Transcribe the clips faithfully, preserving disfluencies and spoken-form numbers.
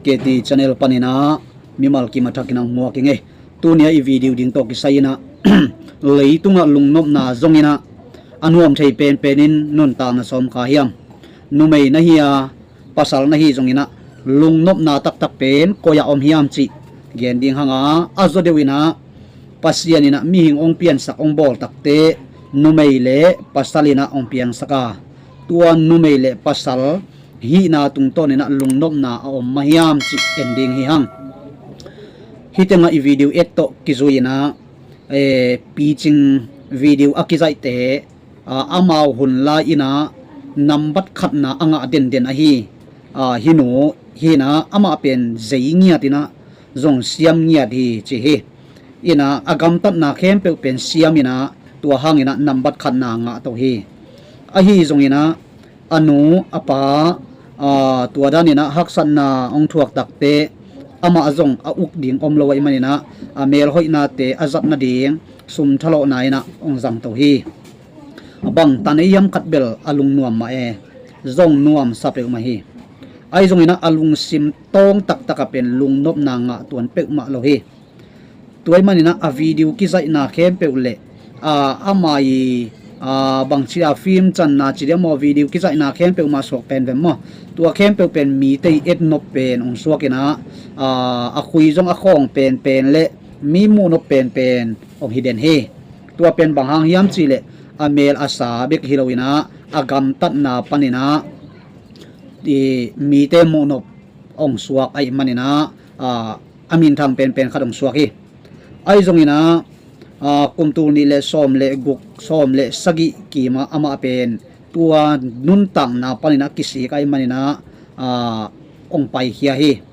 K T channel paninah mimal kim a thakin a hong muak ing ei. Tunia i video ding tawh kisai inah leitungah lungnopna zonginah a nuam thei penpen in nuntakna sawm kha hiam? Numei na hi a, pasal na hi zonginah lungnopna taktak pen koi-ah om hiam cih gen ding hanga, a zaw deuh inah Pasian inah mihing hong piansak hong bawl takte numei le pasal inah hong piangsak a, tua numei le pasal hihna tungtawn inah lungnopna a om mah hiam cih en ding hi hang. Hih tengah i video et tawh kizui inah, eh, picing video a kizaihte, ah, amau hun lai inah nambat khatna a ngah denden ahi, ah, hih nu hi inah amah pen zei ngiat inah zong siam ngiat hi ci hi. Inah a gamtatna khempeuh pen siam inah tua hang inah nambat khatna ngah to hi. Ahi zonginah a nu a pa, aa, tua daninah haksatna hong thuak takte amah zong a uk ding om lo ahih maninah a melhoihnate a zat nading sum thalawhna inah hong zang to hi. A bang tan ei hiam khat bel a lungnuam mah e, zong nuamsa peuhmah hi. Ahi zonginah a lungsim tawng taktak a pen lungnopna ngah tuan peuhmah lo hi. Tua ahih maninah a video kizaihna khempeuh le, aa, ama i, aa, bangci a film canna ci dia maw, video kizaihna khempeuh mah suak pen vem maw? Tua khempeuh pen mite i etnop pen hong suak inah, aa, a khui zong a khawng penpen le mi muhnop penpen hong hi den hi. Tua pen bang hang hiam cihleh a mel a sa bek hi lo inah a gamtatna paninah i mite muhnop hong suak ahih maninah, aa, a minthang penpen khat hong suak hi. Ahi zonginah, aa, kum tul nih le sawm le guk, sawm le sagih kimah amah pen tua nuntakna paninah kisik ahih maninah, aa, hong paikhia hi.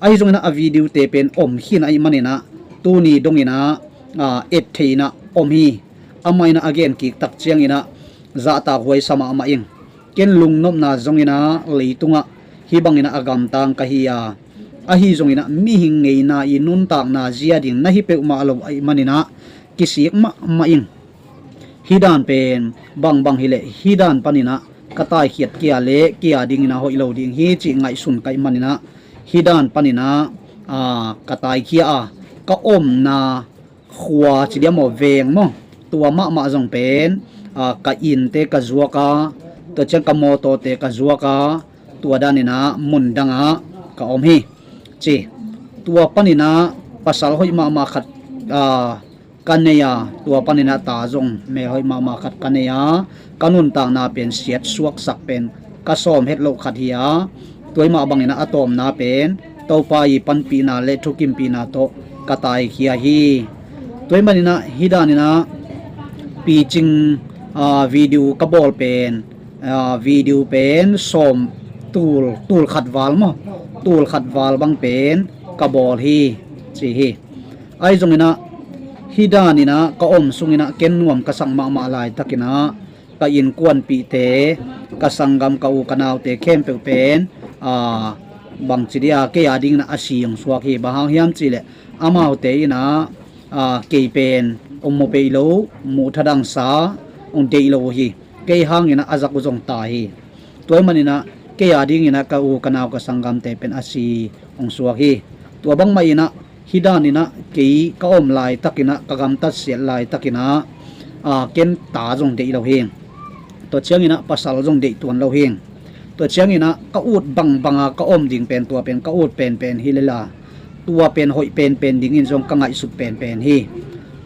Ahi zonginah a videote pen om khin ahih maninah tuni donginah, aa, et thei inah om hi. Amah inah a genkik tak cianginah zahtak huaisa mahmah ing. Ken lungnopna zonginah leitungah hih banginah a gamtang ka hi a, ahi zonginah mihing ngeina i nuntakna zia ding na hi peuhmah lo ahih maninah kisik mahmah ing. Hih dan pen bangbang hileh hih dan paninah ka taikhiat kei a le kei a dinginah hoih lo ding hi cih ngaihsun ka hih maninah hih dan paninah, aa, ka taikhia a, ka omna khua ci dia maw, veng maw, tua mahmah zong pen, aa, ka innte ka zuak a, tua ciang ka mawtawte ka zuak a, tua daninah mun dangah ka om hi ci. Tua paninah pasal hoih mahmah khat, aa, ka nei a, tua paninah ta zong mel hoih mahmah khat ka nei a, ka nuntakna pen siatsuaksak pen ka sawm het loh khat hi a, tua ahih mah banginah a tawpna pen Topa i panpihna le thukimpihna tawh ka taikhia hi. Tua ahih maninah hih daninah picing, aa, video ka bawl pen, aa, video pen sawm tul, tul khat val maw, tul khat val bang pen ka bawl hi ci hi. Ahi zonginah hih daninah ka om sunginah ken nuam ka sak mahmah laitakinah ka innkuanpihte, ka sanggam, ka u ka naute khempeuh pen, aa, bangci dia kei a dinginah a si hong suak hi. Bang hang hiam cihleh amaute inah, aa, kei pen hong mu pei lo, muh thadangsa hong deih lo uh hi. Kei hanginah a zak uh zong ta hi. Tua ahih maninah kei a dinginah ka u ka nau ka sanggamte pen a si hong suak hi. Tua bangmah inah hih daninah kei ka om laitakinah ka gamtat siat laitakinah, aa, ken ta zong deih lo hi. Tua cianginah pasal zong deih tuan lo hi. Tua cianginah ka ut bangbanga ka om ding pen tua pen ka ut penpen hi lela, tua pen hoih penpen dingin zong ka ngaihsut penpen hi.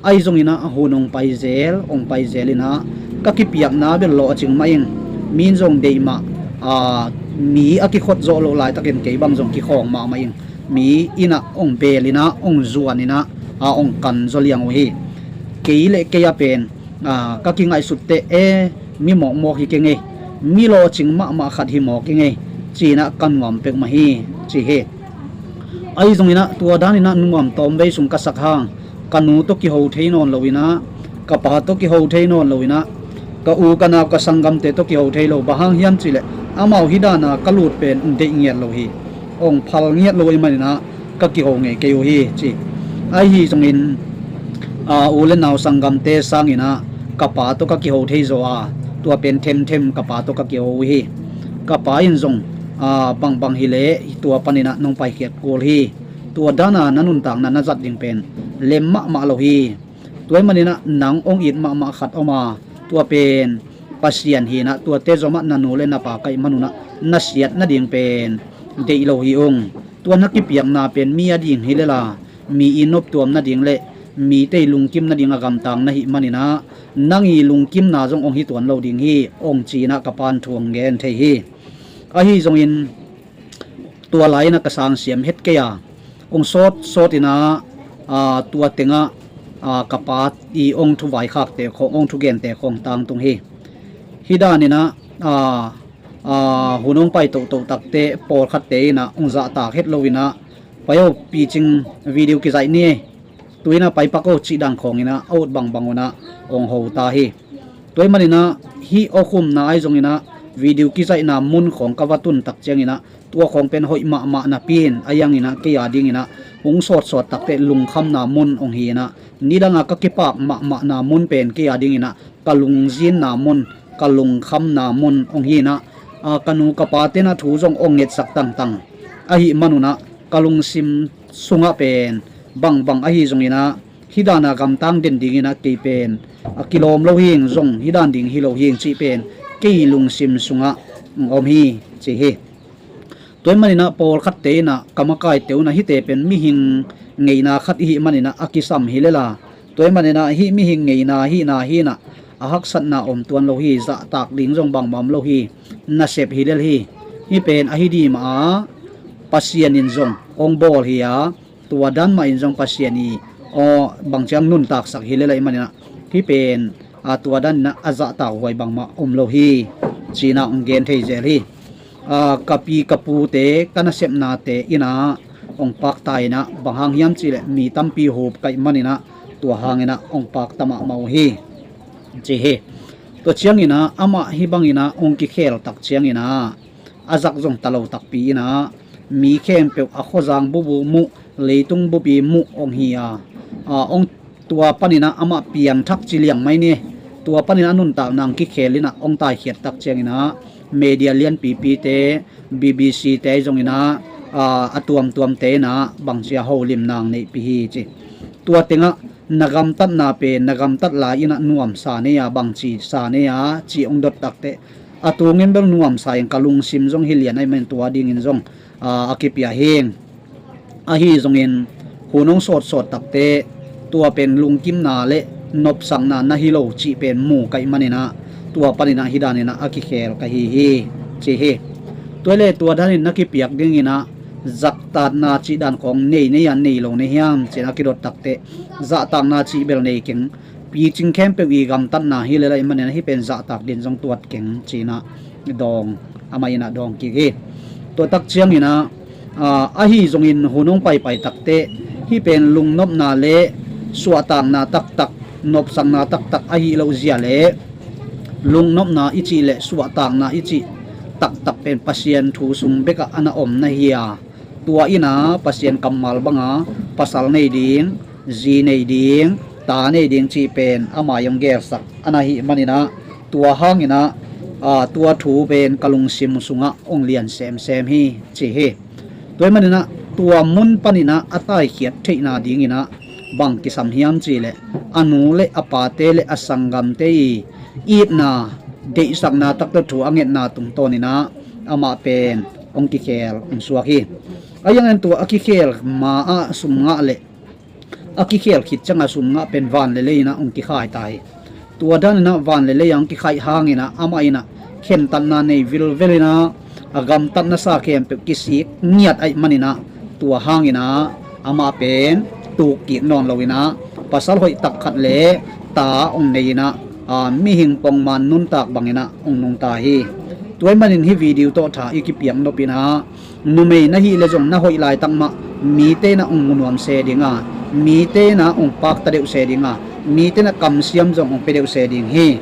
Ahi zonginah hun hong paizel, hong paizel inah ka kipiakna bel lawhcing mah ing. Mi in zong deih mah, aa, mi a kikhot zawh loh laitakin kei bang zong kikhawng mahmah ing. Mi inah hong beel inah hong zuan inah, aa, hong kan zaw liang uh hi. Kei le kei a pen, aa, ka kingaihsut teh e, mi mawkmawk hi keng ei, mi lawhcing mahmah khat hi mawk keng ei, ci-inah ka nuam peuhmah hi ci hi. Ahi zonginah tua daninah nuam tawmvei sung ka sak hang, ka nu tawh kiho thei nawn loinah, ka pa tawh kiho thei nawn loinah, ka u ka nau ka sanggamte tawh kiho thei lo. Bang hang hiam cihleh amau hih dana ka lut pen hong deih ngiat lo hi. Hong phal ngiat lo ahih maninah ka kiho ngei kei uh hi ci. Ahi zongin, aa, u le nau sanggamte sanginah ka pa tawh ka kiho thei zaw a, tua pen themthem ka pa tawh ka kiho uh hi. Ka pa in zong a, bangbang hileh tua paninah nong paikhiat kul hi. Tua dana na nuntakna na zat ding pen lem mahmah lo hi. Tua ahih maninah nang hong it mahmah khat om a, tua pen Pasian hinah, tuate zomah na nu le na pa ka hih manunah na siat nading pen deih lo hi ung. Tua na kipiakna pen mi a ding hi lela, mi i noptuam nading le mite i lungkim nading a gamtang na hih maninah nang i lungkimna zong hong hi tuan lo ding hi, hong cinah ka pan thu hong gen thei hi. Ahi zongin tua lai-inah ka sangsiam het kei a, hong sawt sawt inah, aa, tua tengah, aa, ka pa i hong thuvaikhakte khong, hong thugente khong tangtung hi. Hih daninah, aa, aa, hun hong pai tohtoh takte pawlkhatte inah hong zahtak het lo inah, "Pai o, picing video kizaih ni, tu inah pai pak o," cih dan khong inah a ut bangbang unah hong ho ta hi. Tua ahih maninah hih awkhumna ahi zonginah video kizaihna mun khong ka va tun tak cianginah tua khong pen hoih mahmah napi-in a, ahi hanginah kei a dinginah hong sawtsawt takte lungkhamna mun hong hi inah, nidanga ka kipak mahmahna mun pen kei a dinginah ka lungzinna mun, ka lungkhamna mun hong hi inah, a, ka nu ka pa tenah thu zong hong ngetsak tangtang ahih manunah ka lungsim sungah pen bangbang ahi zonginah hih dana gamtang den dinginah kei pen a kilawm lo hing zong, hih dan ding hi lo hing cih pen kei lungsim sungah hong om hi, ci hi. Tua ahih maninah pawlkhatte inah ka makaite unah hihte pen mihing ngeina khat ihih maninah a kisam hi lela, tua ahih maninah hih mihing ngeina hihna hinah a haksatna om tuan lo hi, zahtak ding zong bangbang om lo hi, nasep hi lel hi. Hih pen ahi dih mah a, Pasian in zong hong bawl hi a, tua dan mah in zong Pasian i, aw, bangciang nuntaksak hi lel ahih maninah hih pen, a, tua daninah a zahtak huai bangmah om lo hi, cinah hong gen thei zel hi. A, ka pi ka pute, ka nasepnate inah hong pakta inah, bang hang hiam cihleh mi tampi hup ka hih maninah tua hanginah hong pakta mahmah uh hi, ci hi. Tua cianginah amah hih banginah hong kikhel tak cianginah a zak zong ta lo takpi inah mi khempeuh a khuazang bup uh muh, leitung bup i muh hong hi a, a, hong tua paninah amah piangthak ci liang mai ni. Tua paninah a nuntakna hong kikhel inah hong taikhiat tak cianginah media lianpipite, B B C te ahi zonginah, a, a tuamtuamte inah bangci a holimna hong neihpih hi, ci. Tua tengah na gamtatna pen na gamtat lai inah nuamsa nei a, bangci sa nei a, ci hong dot takteh a tungin bel nuamsa in ka lungsim zong hi lian ahih manin tua dingin zong, a, a kipia hing. Ahi zongin hun hong sawtsawt takteh tua pen lungkimna le nopsakna na hi lo cih pen mu ka hih maninah tua paninah hih daninah a kikhel ka hi hi, ci hi. Tua le tua danin na kipiak dinginah zahtakna cih dan khong nei nei a, nei lo nei hiam ci-in a kidot takteh zahtakna cih bel nei keng, picing khempeuh i gamtatna hi lel ahih maninah hih pen zahtak din zong tuat keng, ci-inah dawng, amah inah dawng kik hi. Tua tak cianginah, a, ahi zongin hun hong paipai takteh hih pen lungnopna le suahtakna taktak, nopsakna taktak ahi loh zia le lungnopna i cih le suahtakna i cih taktak pen Pasian thu sung bekah a na om na hi a, tua inah Pasian kammal banga pasal nei ding, zi nei ding, ta nei ding cih pen ama i hong gelsak a na hih maninah tua hanginah, a, tua thu pen ka lungsim sungah hong lian semsem hi, ci hi. Tua hih maninah tua mun paninah a taikhiat theihna dinginah bang kisam hiam cihleh a nu le a pate le a sanggamte i itna, deihsakna taktak thu a ngetna tungtawninah amah pen hong kikhel hong suak hi. Ahi zongin tua a kikhel ma-ah sum ngah le a kikhel khit ciangah sum ngah pen van le lei inah hong kikhai ta hi. Tua daninah van le lei a hong kikhaih hanginah amah inah khentatna nei vilvel inah a gamtatna sa khempeuh kisik ngiat ahih maninah tua hanginah amah pen tuk kik nawn loinah pasal hoih tak khat le ta hong nei inah, a, mihing pongman nuntak banginah hong nungta hi. Tua hih manin hih video tawh tha i kipiak nop inah numei na hih le zong na hoih laitak mah mite inah hong munuam se ding a, mite inah hong pakta deuh se ding a, mite inah kamsiam zong hong pia deuh se ding hi.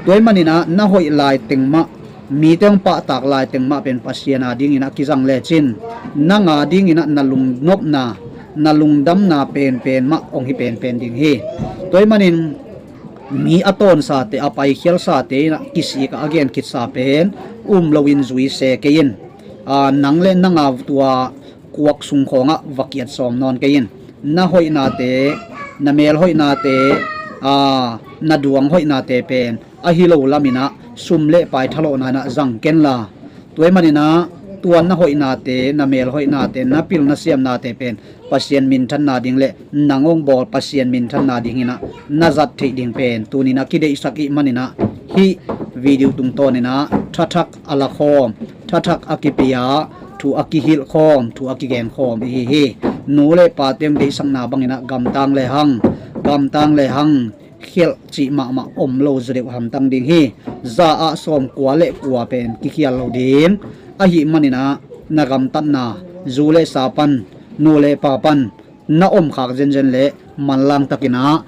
Tua hih maninah na hoih laiteng mah, mite hong pahtak laiteng mah pen Pasian a dinginah kizang lecin nang a dinginah na lungnopna, na lungdamna penpen mah hong hi penpen ding hi. Tua hih manin mi a tawnsate, a paikhialsate inah kisik a, a gen khitsa pen um loin zui se kei in. Aa, nang le nang a tua kuak sung khawngah va kiat sawm nawn kei in. Na hoihnate, na mel hoihnate, aa, na duang hoihnate pen ahi lo laminah sum le pai thalawhna inah zang kenla. Tua ahih maninah tua na hoihnate, na mel hoihnate, na pil na siamnate pen Pasian minthanna ding le nang hong bawl Pasian minthanna dinginah na zat theih ding pen tuninah kideihsak ih maninah hih video tungtawninah thathak a la khawm, thathak a kipia, thu a kihilh khawm, thu a kigen khawm ihi hi. Nu le pate hong deihsakna banginah gamtang le hang, gamtang le hang khelh cih mahmah om lo zaw deuh hamtang ding hi. Za ah sawm kua le kua pen kikhial lo ding. Ahi maninah na gamtatna zu le sa pan, nu le pa pan na om khak zenzen le manlang takinah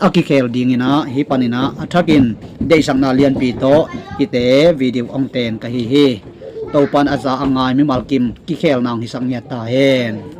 a kikhel dinginah hih paninah a thakin deihsakna lianpi tawh hihte video hong ten ka hi hi. Topan a za a ngai mimal kim kikhelna hong hisak ngiat ta hen.